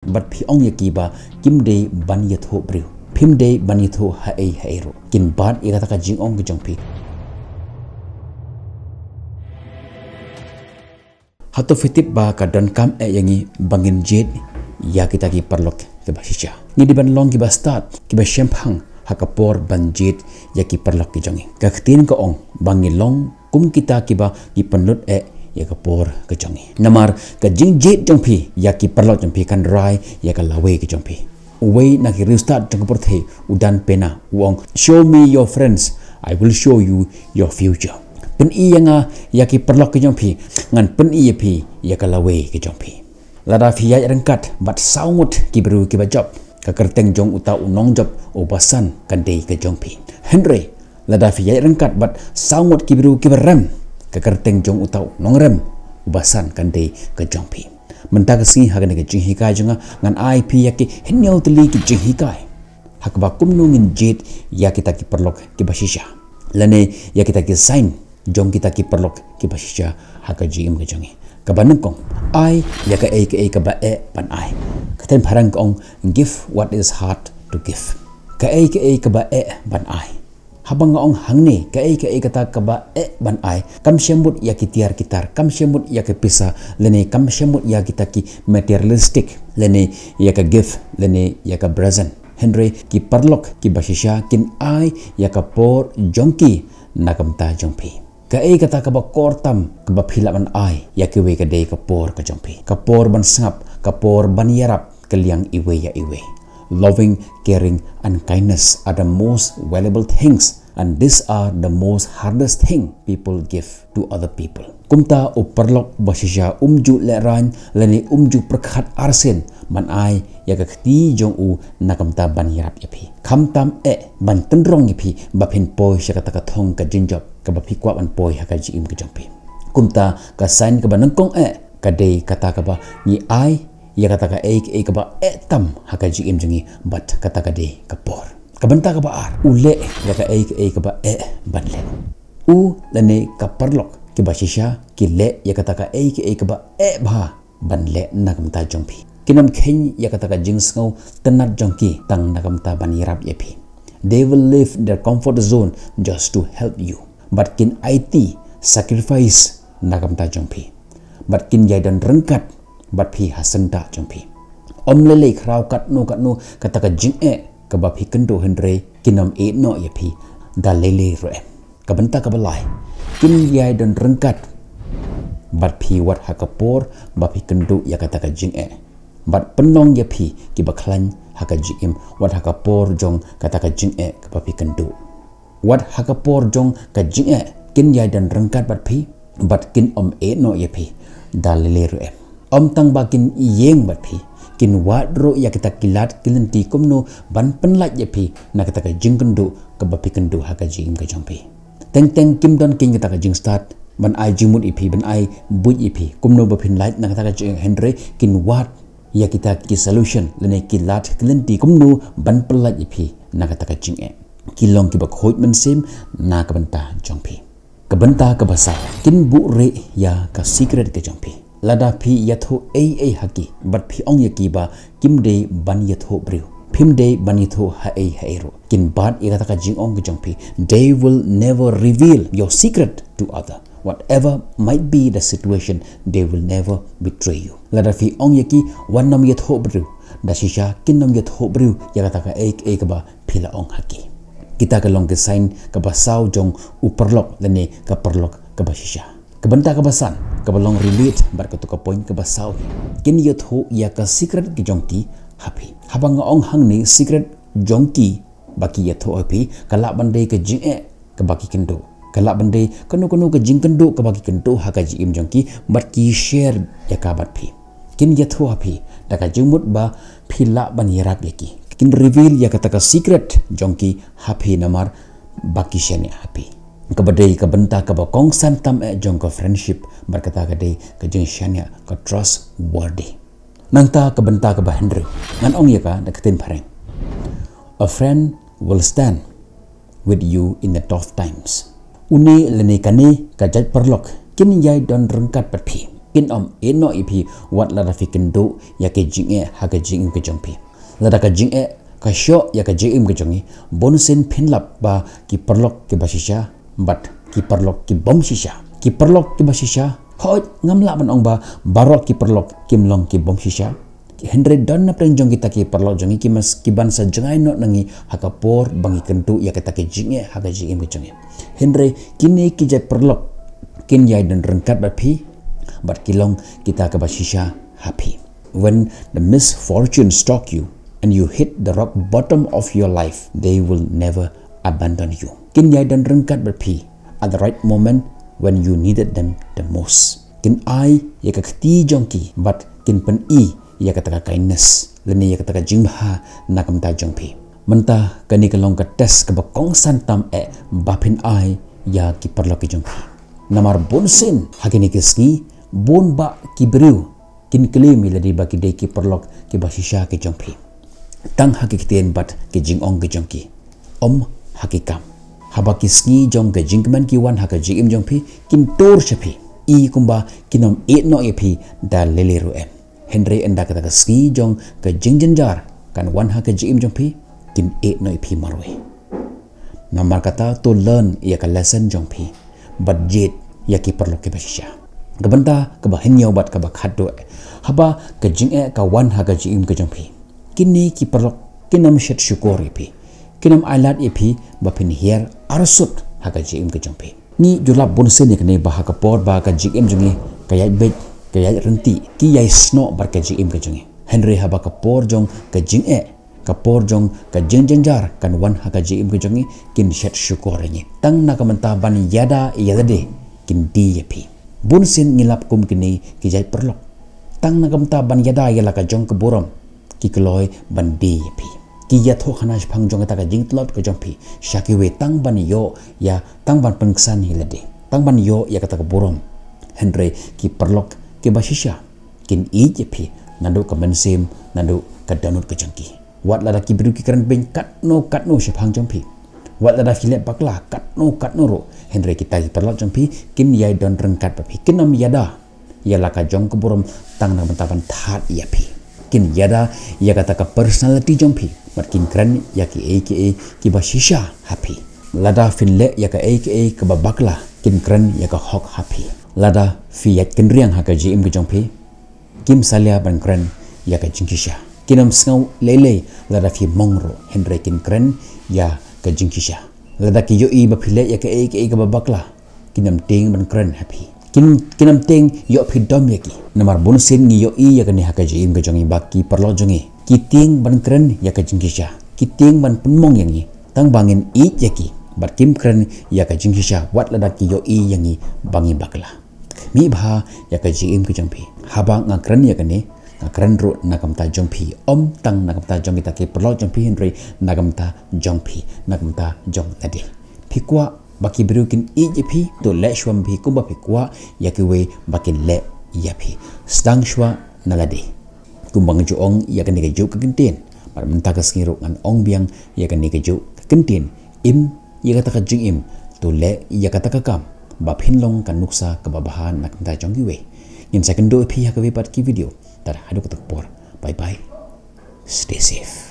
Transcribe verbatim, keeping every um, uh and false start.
Bad phi ong ïa ki ba kim dei ban ïathuh briew. Phim dei ban ïathuh ha ei ha ei ruh. Kin bat ïa kata ka jingong ka jong phi. Hato phi tip ba ka donkam eh ïa ngi ba ngin jied ïa kita ki paralok kiba shisha. Ngi dei ban long kiba stad, kiba shemphang ha ka por ban jied ïa ki paralok ki jong ngi. Ka ktien ka ong ba ngi long kum kita kiba ki pynlut eh ïa ka por ka jong ngi. Namar ka jingjied jong phi ïa ki paralok jong phi kan rai ïa ka lawei ka jong phi. Uwei na ki riewstad jong ka pyrthei u Dan Pena u ong, "Show me your friends, I will show you your future." Pyni ïa nga ïa ki paralok ki jong phi, ngan pyni ïa phi ïa ka lawei ka jong phi. Lada phi ïaid ryngkat bad saw ngut ki briew kiba jop, ka kyrteng jong uta u nongjop uba san kan dei ka jong phi. Hynrei lada phi ïaid ryngkat bad saw ngut ki briew kiba rem, ka kyrteng jong uta u nongrem uba san kan dei ka jong phi. Mynta ka sngi ha kane ka jinghikai jong nga ngan ai phi ïa ki hynñiew tylli ki jinghikai ha kaba kumno ngin jied ïa kita ki paralok kiba shisha, lane ïa kita ki sign jong kita ki paralok kiba shisha ha ka jingim ka jong ngi. Kaba nyngkong, ai ïa kaei kaei kaba eh ban ai. Ka ktien phareng ka ong, "Give what is hard to give." Kaei kaei kaba eh ban ai. Haba nga ong hangne kaei kaei kata kaba eh ban ai, kam shym mut ïa ki tiar ki tar, kam shym mut ïa ki pisa, lane kam shym mut ïa kita ki materialistic, lane ïa ka gift, lane ïa ka present. Hynrei ki paralok kiba shisha kin ai ïa ka por jong ki na ka bynta jong phi. Kaei kata kaba kor tam kaba phi lah ban ai ïa kiwei ka dei ka por ka jong phi. Ka por ban sngap, ka por ban ïarap ka liang iwei ïa iwei. Loving, caring and kindness are the most valuable things, and these are the most hardest thing people give to other people. Kumta u paralok ba shisha um ju lehraiñ lane um ju pyrkhat arsien ban ai ïa ka kti jong u na ka bynta ban ïarap ïa phi. Khamtam eh ban tynrong ïa phi ba phin poi sha kata ka thong ka jingjop kaba phi kwah ban poi ha ka jingim ka jong phi. Kumta ka sign kaba nyngkong eh ka dei kata kaba ngi ai ïa kata kaei kaei kaba eh tam ha ka jingim jong ngi, bad kata ka dei ka por. Ka bynta kaba ar, u leh ïa kaei kaei kaba eh ban leh. U lane ka paralok kiba shisha ki leh ïa kata kaei kaei kaba eh bha ban leh na ka bynta jong phi. Kin ym kheiñ ïa kata ka jingsngewtynnat jong ki tang na ka bynta ban ïarap ïa phi. They will leave their comfort zone just to help you. Bad kin aiti, sacrifice na ka bynta jong phi. Bad kin ïai don ryngkat bad phi ha syndah jong phi. Ym lei lei khraw katno katno kata ka jingeh kaba phi kynduh, hynrei kin ym ïeh noh ïa phi da lei lei ruh em. Ka bynta kaba lai, kin ïai don ryngkat bad phi wat ha ka por ba phi kynduh ïa kata ka jingeh. Bad pynlong ïa phi kiba khlaiñ ha ka jingim wat ha ka por jong kata ka jingeh kaba phi kynduh. Wat ha ka por jong ka jingeh kin ïai don ryngkat bad phi, bad kin ym ïeh noh ïa phi da lei lei ruh em. Ym tang ba kin ïeng bad phi, kin wad ruh ïa kita ki lad ki lynti kumno ban pynlait ïa phi na kata ka jingkynduh kaba phi kynduh ha ka jingim ka jong phi. Teng teng kim don keiñ kata ka jingstad ban ai jingmut ïa phi, ban ai buit ïa phi kumno ba phin lait na kata ka jingeh, hynrei kin wad ïa kita ki solution lane ki lad ki lynti kumno ban pynlait ïa phi na kata ka jingeh. Ki long kiba khuid mynsiem na ka bynta jong phi. Ka bynta kaba saw, kin buhrieh ïa ka secret ka jong phi. Lada phi ïathuh ei ei ha ki bad phi ong ïa ki ba kim dei ban ïathuh briew, phim dei ban ïathuh ha ei ha ei ruh, kin bat ïa kata ka jingong ka jong phi. They will never reveal your secret to other. Whatever might be the situation, they will never betray you. Lada phi ong ïa ki, wat nym ïathuh briew, da shisha kin nym ïathuh briew ïa kata kaei kaei kaba phi la ong ha ki. Kita ka long ka sign kaba saw jong u paralok lane ka paralok kaba shisha. Ka bynta kaba san kaba long relate bad kato ka point kaba saw hi, kin ïathuh ïa ka secret ka jong ki ha phi. Haba nga ong hangne secret jong ki ba ki ïathuh ha phi, ka lah ban dei ka jingeh kaba ki kynduh, ka lah ban dei kano kano ka jingkynduh kaba ki kynduh ha ka jingim jong ki, bad ki share ïa ka bad phi. Kin ïathuh ha phi da ka jingmut ba phi lah ban ïarap ïa ki. Kin reveal ïa kata ka secret jong ki ha phi namar ba ki shaniah ha phi. Kaba dei ka bynta kaba kongsan tam eh jong ka friendship, bad kata ka dei ka jingshaniah, ka trustworthy. Nangta ka bynta kaba hynriew, ngan ong ïa ka da ka ktien phareng, a friend will stand with you in the tough times. Une lane kane ka jait paralok kin ïai don ryngkat bad phi Kin ym ïehnoh ïa phi wat lada phi kynduh ïa ka jingeh ha ka jingim ka jong phi. Lada ka jingeh ka shoh ïa ka jingim ka jong ngi, bun sien phin lap ba ki paralok kiba shisha bad ki paralok ki bym shisha. Ki paralok kiba shisha, hooid, ngam lah ban ong ba baroh ki paralok kim long ki bym shisha. Hynrei don na pdeng jong kita ki paralok jong ngi ki mas, ki ban sa jngai noh na ngi ha ka por ba ngi kynduh ïa kata ka jingeh ha ka jingim ka jong ngi. Hynrei kine ki jait paralok kin ïai don ryngkat bad phi bad ki long kita kiba shisha ha phi. When the misfortune struck you and you hit the rock bottom of your life, they will never abandon you. Kin ïai don ryngkat bad phi at the right moment when you needed them the most. Kin ai ïa ka kti jong ki bad kin pyni ïa kata ka kindness lane ïa kata ka jingbha na ka bynta jong phi. Mynta kane ka long ka test kaba kongsan tam eh ba phin ai ïa ki paralok ki jong phi. Namar bun sien ha kine ki sngi, bun bah ki briew kin claim ïa lade ba ki dei ki paralok kiba shisha ki jong phi, tang ha ki ktien bad ki jingong ki jong ki, ym ha ki kam. Haba ki sngi jong ka jingkmen ki wan ha ka jingim jong phi, kin tur sha phi. I kumba kin ym ïehnoh ïa phi da lei lei ruh em. Hynrei ynda kata ka sngi jong ka jingjynjar kan wan ha ka jingim jong phi, kin ïehnoh ïa phi marwei. Namar kata, to learn ïa ka lesson jong phi bad jied ïa ki paralok kiba shisha. Ka bynta kaba hynñiew bad kaba khatduh, haba ka jingeh ka wan ha ka jingim ka jong phi, kine ki paralok kin ym shet shukor ïa phi, kin ym ailad ïa phi ba phin hiar arsut ha ka jingim ka jong phi. Ngi ju lap bun sien ïa kane ba ha ka por ba ka jingim jong ngi ka ïaid beit, ka ïaid ryntih, ki ïai snoh bad ka jingim ka jong ngi. Hynrei haba ka por jong ka jingeh, ka por jong ka jingjynjar kan wan ha ka jingim ka jong ngi, kin shet shukor ïa ngi. Tang na ka bynta ban ïada ïa lade, kin die ïa phi. Bun sien ngi lap kum kine ki jait paralok, tang na ka bynta ban ïada ïa la ka jong ka burom, ki kloi ban die ïa phi. Ki ïathuh khana shaphang jong kata ka jingtlot ka jong phi sha kiwei, tang ban ïoh ïa, tang ban pynksan ïa lade, tang ban ïoh ïa kata ka burom. Hynrei ki paralok kiba shisha kin ïeit ïa phi naduh ka mynsiem, naduh ka dohnud ka jong ki. Wat lada ki briew ki kren beiñ katno katno shaphang jong phi, wat lada phi leh bakla katno katno ruh, hynrei kita ki paralok jong phi kin ïai don ryngkat bad phi, kin ym ïada ïa la ka jong ka burom tang na ka bynta ban thad ïa phi. Kin ïada ïa kata ka personality jong phi bad kin kren ïa kiei kiei kiba shisha ha phi. Lada phin leh ïa kaei kaei kaba bakla, kin kren ïa ka hok ha phi. Lada phi ïaid kynriang ha ka jingim ka jong phi, kim salia ban kren ïa ka jingshisha. Kin ym sngew lei lei lada phi mong ruh, hynrei kin kren ïa ka jingshisha. Lada ki ïohi ba phi leh ïa kaei kaei kaba bakla, kin ym tieng ban kren ha phi. Kin, kin ym tieng ïoh phi dom ïa ki. Namar bun sien ngi ïohi ïa kane ha ka jingim ka jong ngi ba ki paralok jong ngi ki tieng ban kren ïa ka jingshisha, ki tieng ban pynmong ïa ngi tang ba ngin ïeit ïa ki, bad kim kren ïa ka jingshisha wat lada ki ïohi ïa ngi ba ngi bakla. Khmih bha ïa ka jingim ka jong phi. Haba nga kren ïa kane, nga kren ruh na ka bynta jong phi, ym tang na ka bynta jong kita ki paralok jong phi, hynrei na ka bynta jong phi, na ka bynta jong lade. Phi kwah ba ki briew kin ïeit ïa phi, to leh shuwa ma phi kumba phi kwah ïa kiwei ba kin leh ïa phi. Sdang shuwa na lade. Kumba nga ju ong ïa kane kajuh ka kyntien, bad mynta ka sngi ruh ngan ong biang ïa kane kajuh ka kyntien. Im ïa kata ka jingim, to leh ïa kata ka kam ba phin long ka nuksa kaba bha na ka bynta jong kiwei. Ngin sa ïakynduh ïa phi ha kawei pat ki video. Tar haduh kata ka por, bye bye. Stay safe.